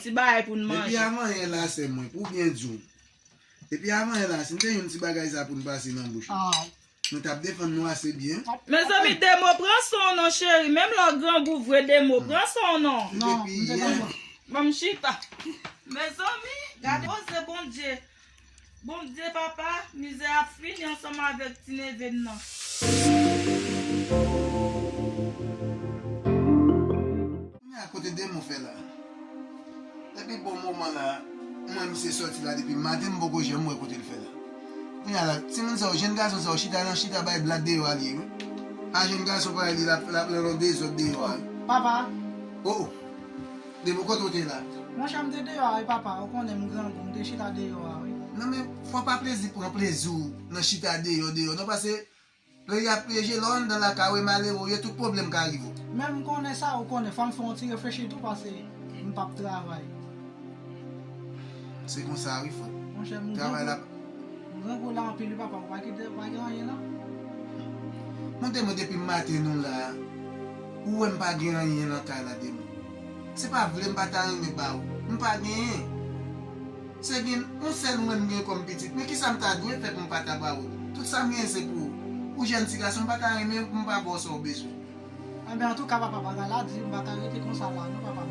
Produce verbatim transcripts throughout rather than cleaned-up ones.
ti bagay pou n manje. Depi avan yè la, sè mwen, pou byen di w. Depi avan yè la, si n te jwenn ti bagay sa pou n pase nan bouch nou, ah, nou t ap defann nou ase byen. Mezanmi, Demo, pran swen w non, cheri. Menm lè w grangou vre, Demo, pran swen w non. Non, depi yè. Ban m chita. Mezanmi, gade koze Bondye. Bondye papa, mizè ap fini ansanm avèk ti neve m nan. Kounye a kote Demo fè la? Depi bon moman la, mwen misye sòti la depi maten m poko janm wè kote l fè la. Kounye a la, timoun sa yo, jenn gason sa yo, chita nan chita bay blat deyò a li ye wi. A jenn gason parèy li, l ap, l ap nan yon dezòd deyò a. Papa. Oh, oh. Demo, kote w te la? Monchè, m te deyò a wi papa, ou konnen m grangou, m te chita deyò a wi. Non men, fò pa plezi pran plezi w nan chita deyò, deyò. Non, paske plezi ap plezi, lè w anndan lakay ou e malere w ye, tout pwoblèm ka rive w. Men m konnen sa, ou konnen, fò m fè yon ti reflechi tou, paske m p ap travay. Se konsa wi, frè. Monchè, m grangou. Travay la. M grangou la anpil wi papa, ou pa kite, ou pa gen anyen non. Mwen te mwen depi maten nou la, ou wè m pa gen anyen nan kay la Demo. Se pa vle m pa ta renmen ba ou. M pa genyen. Se gen yon sèl mwen m gen kòm pitit. Men kisa m ta dwe fè pou m pa ta ba ou? Tout sa m genyen se pou ou. Ou jèn ti gason, m pa ta renmen pou m pa ba w sa w bezwen. Enben, antouka, papa, bagay la di, m pa ka rete konsa la, non, papa.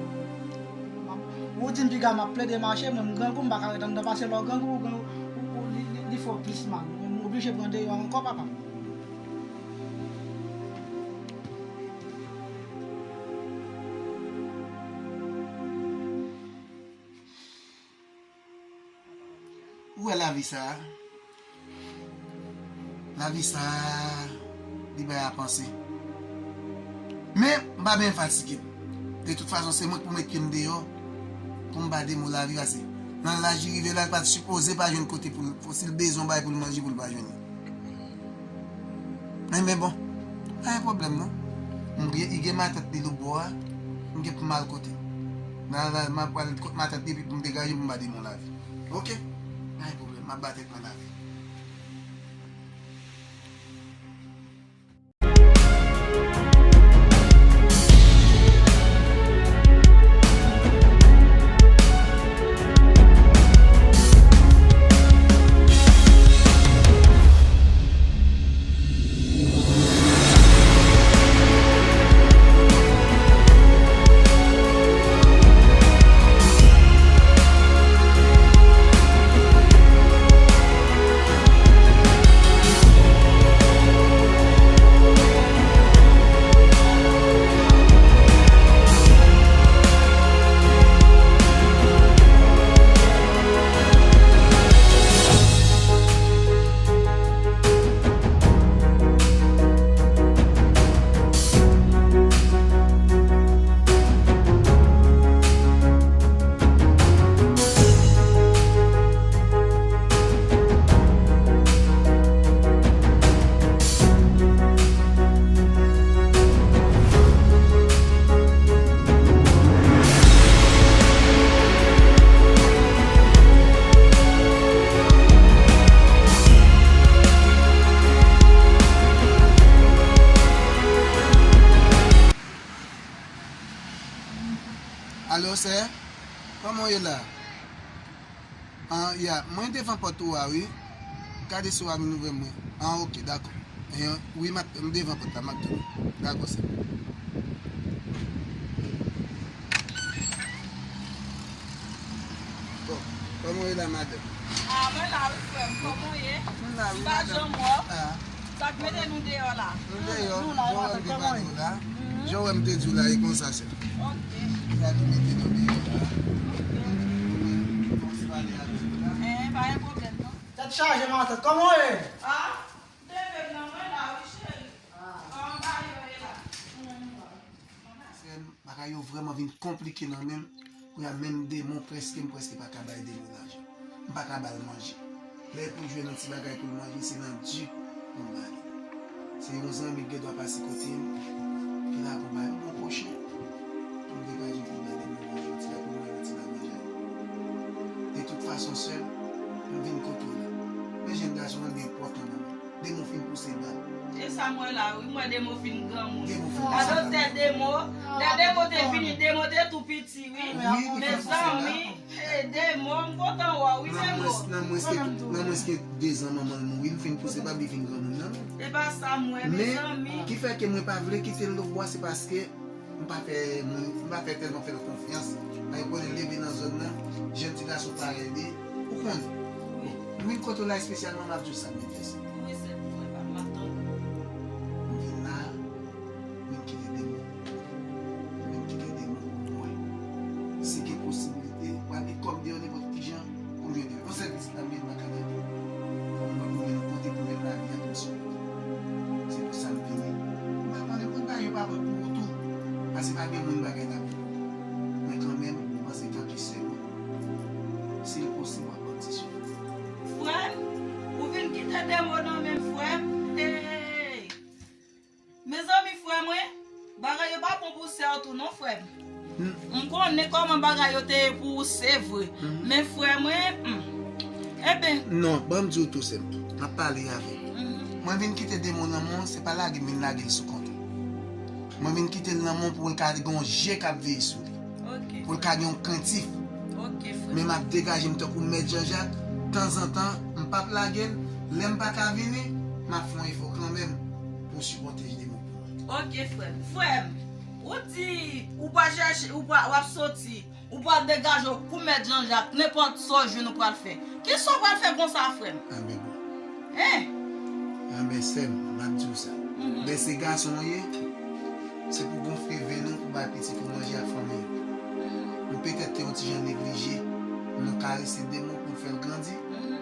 Ou di m piga m ap plede mache, mwen, m grangou, m pa ka rete anndan, paske lè w grangou, ou, ou, ou, li, li, li fè w plis mal. M oblije pran deyò ankò, papa. Ou wè lavi sa a? Lavi sa a, li bay a panse. Men, m pa byen fatige m. De tout fason, se mwen k pou met pye m deyò pou m ba Demo lavi, paske nan laj li rive la, li pa t sipoze pa jwenn kote pou l, si l bezwen yon bagay pou l manje, pou l pa jwenn li. Men, men bon, pa gen pwoblèm non. M gen, li gen matant li lòtbò a, m gen pou m al kote. Nan, nan, m ap pral kot matant li epi pou m degaje pou m ba Demo lavi. Oke? Pa gen pwoblèm, m ap ba tèt mwen lavi. Alo, sè? Kòman w ye la? Ah, ya, mwen devan pòt ou a, wi. Gade si w a vin ouvè mwen. Ah, oke, dakò. Eh, wi, m ap, m devan pòt la, m ap tann ou. Dakò, sè. Bon, kòman w ye la, madanm? Ah, mwen la, wi, frè m. Kòman w ye? Mwen la, wi, madanm. M pa janm wè w. Ah. Sa k mete nou deyò la? Nou deyò. Nou la, wi, madanm, kòman w ye? Jan w wè m te di w la, e konsa, sè. Ok. Sa ki mete nou deyò la. Ok. Fòk se pale avèk ou la. Eh, pa gen pwoblèm, non. Tèt chaje, matant. Kòman w ye? Ah, m te leve m nan mwen la, wi, cheri. Ah. Kòman bagay yo ye la? Sè m, bagay yo vrèman vin konplike nan men m. Kounye a, menm Demo, prèske, m prèske pa ka bay Demo lajan. M pa ka ba l manje. Lè pou l jwenn yon ti bagay pou l manje, se nan di pou m ba li. Se yon zanmi k gen dwa pase kote m, ki la pou bay yon bon pwochen. Pou m degaje pou m ba Demo manje, yon ti bagay pou l manje, yon ti bagay manje. De tout fason, sè m, m vin kote w la. Men jèn gason an, li enpòtan nan men m. Demo fin pouse bal. E sa m wè la, wi, m wè Demo fin granmoun. Demo fin pouse bal. Adoptè Demo, lè Demo te vini, Demo te tou piti, wi. Wi, li fin pouse bal. Mezanmi, e Demo, m kontan wè w, wi, Demo. Nan mwens ke, nan mwens ke de zan manman l mouri, li fin pouse bal, li fin granmoun nan. E pa sa m wè, mezanmi. Men, ki fè ke mwen pa vle kite l lòtbò a, se paske M pa fè moun, m pa fè tèlman fè l konfyans. Paske konnen leve nan zòn nan, jèn ti gason parèy li, ou konnen. Bon, m vin kote w la espesyalman, m ap di w sa m vin fè sa. Wi, se pou mwen, pa m ap tann ou. M vin la, m vin kite Demo. M vin kite Demo pou mwen. Si gen posiblite, w al met kòb deyò nenpòt ki jan. Konbyen de yon sèl pitit la m gen, m pa ka lage. Fò m wè konbyen lòt kote pou mèt lavi a pou m sipòte. Se pou sa m vini. M pa konnen, m konn bagay yo pa bon pou ou tou. Paske pa gen moun bagay la bon pou ou. Men kanmenm, m panse tanke sè mwen, si l posib, w ap bati sou mwen. Frè m, ou vin kite Demo nan men m, frè m. Hey! Mezanmi, frè mwen, bagay yo pa bon pou sè w tou non, frè m. M konnen kòman bagay yo te ye pou ou, se vre. Men frè mwen, hmm. Enben. Non, ban m di w tou, sè m. M ap pale avè w. Mwen vin kite Demo nan men w, se pa lage m vin lage l sou kont ou. Mwen vin kite l nan men w pou l ka gen yon je k ap veye sou li. Pou l ka gen yon krentif. Men m ap degaje m tankou Mèt Janjak. Tanzantan, m p ap lage l. Lè m pa ka vini, m ap fè yon efò kanmenm pou sipòte Demo pou mwen. Ok, frè m. Frè m, ou di ou pa chèche, ou pa, w ap soti, ou pa degaje w kou Mèt Janjak, nenpòt sa w jwenn ou pral fè. Kisa w pral fè konsa, frè m? Anben bon. Hein? Anben sè m, m ap di w sa. Lè se gason w ye, se pou gonfle venn ou pou bay pitit ou manje ak fanmi w. M petèt te yon ti jan neglije, m karese Demo pou m fè l grandi,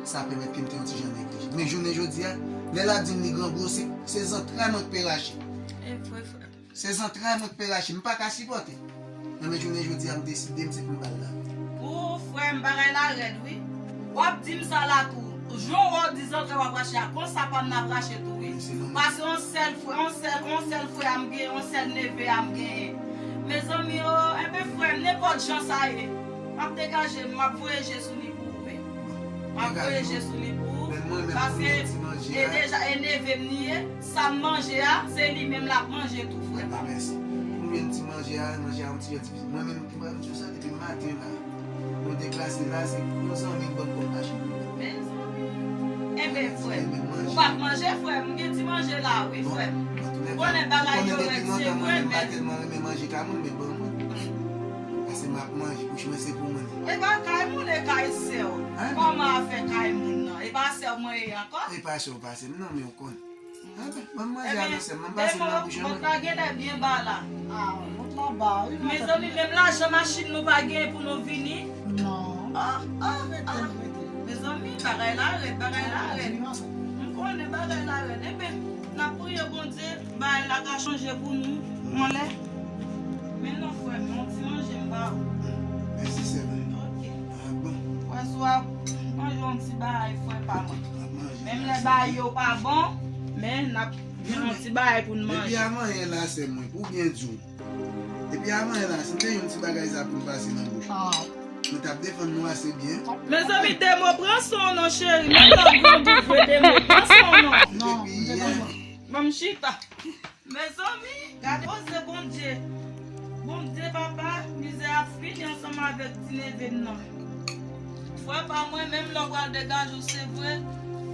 sa pèmèt ke m te yon ti jan neglije. Men jounen jodi a, lè l ap di m li grangou, se, se zantray mwen k pe rache. E vre, frè. Se zantray mwen k pe rache, m pa ka sipòte. Nan men jounen jodi a, m deside m se pou m ba l lavi. Pou frè m, bagay la rèd, wi. W ap di m sa la tou. Jan w wè w di zantray w ap rache a, konsa pa m n ap rache tou, wi. Paske yon sèl frè, yon sèl, yon sèl frè a m genyen, yon sèl neve a m genyen. Mezanmi o, enben frè m, nenpòt jan sa ye, m ap degaje m, m ap voye je sou li pou ou, wi. M ap voye je sou li pou ou, paske e deja e neve m li ye, sa m manje a, se li menm l ap manje tou, frè pa m. Mèsi. Pou mwen ti manje a, manje a yon ti jan difisil. Mwen menm ki pral di w sa depi maten la. Nou deplase la, se yon zanmi k ban m kòb machin. Mezanmi. Enben, frè m, ou pa t manje, frè m, m gen ti manje la, wi, frè m. Ou konnen bagay yo rèd, se mwen menm. M pa tèlman renmen manje kay moun, men ban mwen. Paske m ap manje, bouch mwen se pou mwen. E pa kay moun, e kay sè w. Kòman afè kay moun nan? E pa sè w mwen ye ankò? E pa sè w pa sè m, non, men w konnen. Enben, ban m manje a non sè m, ban m pase l nan bouch mwen. Mont la genlè byen ba la. Ah, mont la ba, wi. Mezanmi, menm lajan machin nou pa genyen pou nou vini. Non. Ah, ah, ah. Mezanmi, bagay la rèd, bagay la rèd. M konnen bagay la rèd. Enben, n ap priye Bondye, bagay la ka chanje pou nou. Anlè. Men non, frè m, yon ti manje m ba ou. Mèsi, sè mwen. Ok. Ah, bon. Frè, si w ap manje yon ti bagay, frè pa mwen. Menm lè bagay yo pa bon, men n ap jwenn yon ti bagay pou n manje. Depi avan yè la, sè mwen, pou byen di w. Depi avan yè la, si m te jwenn ti bagay sa pou n pase nan bouch mwen, mwen t ap defann nou ase byen. Mezanmi, Demo, pran san w non, cheri. Menm lè w grangou vre, Demo, pran san w non. Depi yè. Ban m chita. Mezanmi, gade koze Bondye. Bondye, papa, mizè ap fini ansanm avèk ti neve m nan. Frè pa mwen, menm lè w pral degaje w, se vre,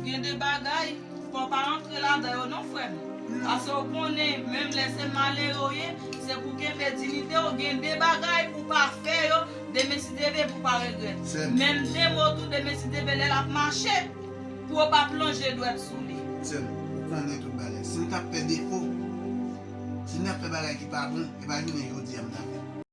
gen de bagay, fò w pa rantre ladan yo non, frè m. Paske w konnen, menm lè se malere w ye, se pou kenbe diyite w, gen de bagay pou w pa fè yo, demen si Dye vle pou w pa regrèt. Menm Demo tou, demen si Dye vle, lè l ap mache, pou yo pa plonje dwèt sou li. Sè m, ou konnen tout bagay. Si m t ap fè defo, si m t ap fè bagay ki pa bon, e pa jounen jodi a m t ap fè.